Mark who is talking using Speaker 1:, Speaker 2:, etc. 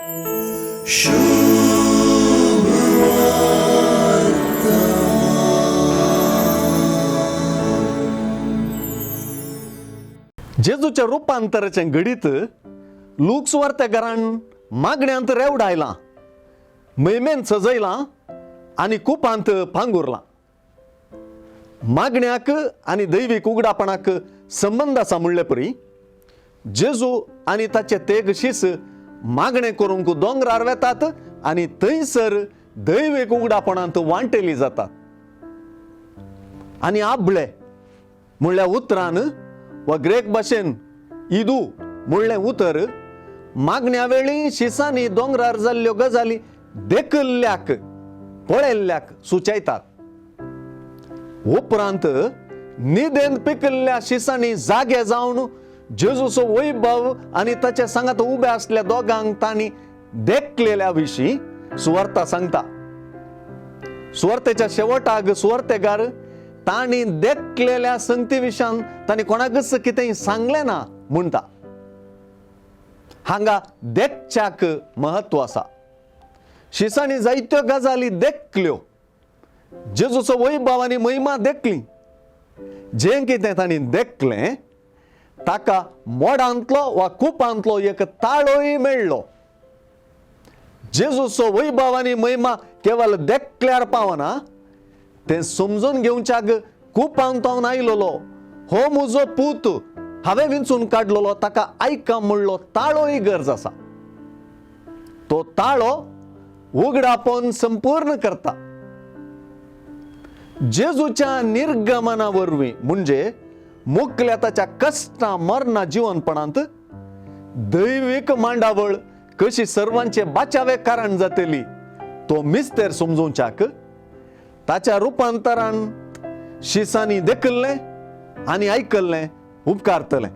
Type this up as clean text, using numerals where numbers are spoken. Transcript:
Speaker 1: जेजूच्या रुपांतराचें घडीत look सुवार्तेकारान मागण्यांत रेवडायलां, म्हयमेन सजयलां आनी कुपांत पांगुरलां. मागण्याक आनी दैवीक उगडापणाक संबंद आसा म्हणले परी जेजू आनी ताचे तेग शीस मागणें करूंक दोंगरार वेतात आनी थंयसर दैवीक उगडापणांत वांटेली जातात. आनी आबळे म्हणल्या उतरान वा ग्रेक भाशेन इदू म्हणलें उतर मागण्या वेळी शिसांनी दोंगरार जाल्ल्यो गजाली देखिल्ल्याक पळयल्ल्याक सुचयतात. उपरांत निदेन पिकिल्ल्या शिसांनी जागे जावन जेजूचो वैभव आनी ताच्या सांगात उबे आसल्या दोगांक तांणी देखलेल्या विशीं सुवार्ता सांगता. सुवार्तेच्या शेवटाक सुवार्तेकार तांणी देखलेल्या संगती विशयान तांणी कोणाकच कितेंय सांगलें ना म्हणटा. हांगा देखच्याक म्हत्व आसा. शिसांनी जायत्यो गजाली देखल्यो, जेजूचो वैभव आनी महिमा देखली. जें कितें तांणी देखलें ताका मोडांतलो वा कुपांतलो एक ताळोय मेळ्ळो. जेजूचो वैभव आनी महिमा केवल देखल्यार पावना, तें समजून घेवच्याक कुपांत आयलोलो हो म्हजो पूत हांवें विंचून काडलेलो ताका आयका म्हणलो ताळोय गरज आसा. तो ताळो उगडापोवन संपूर्ण करता. जेजूच्या निर्गमना वरवीं म्हणजे मुकल्या ताच्या कश्टां मरणा जिवनपणांत दैवीक मांडावळ कशी सर्वांचे बाचावे कारण जातली तो मिस्तेर समजोवच्याक ताच्या रुपांतरान शिसांनी देखिल्लें आनी आयकल्लें उपकारतलें.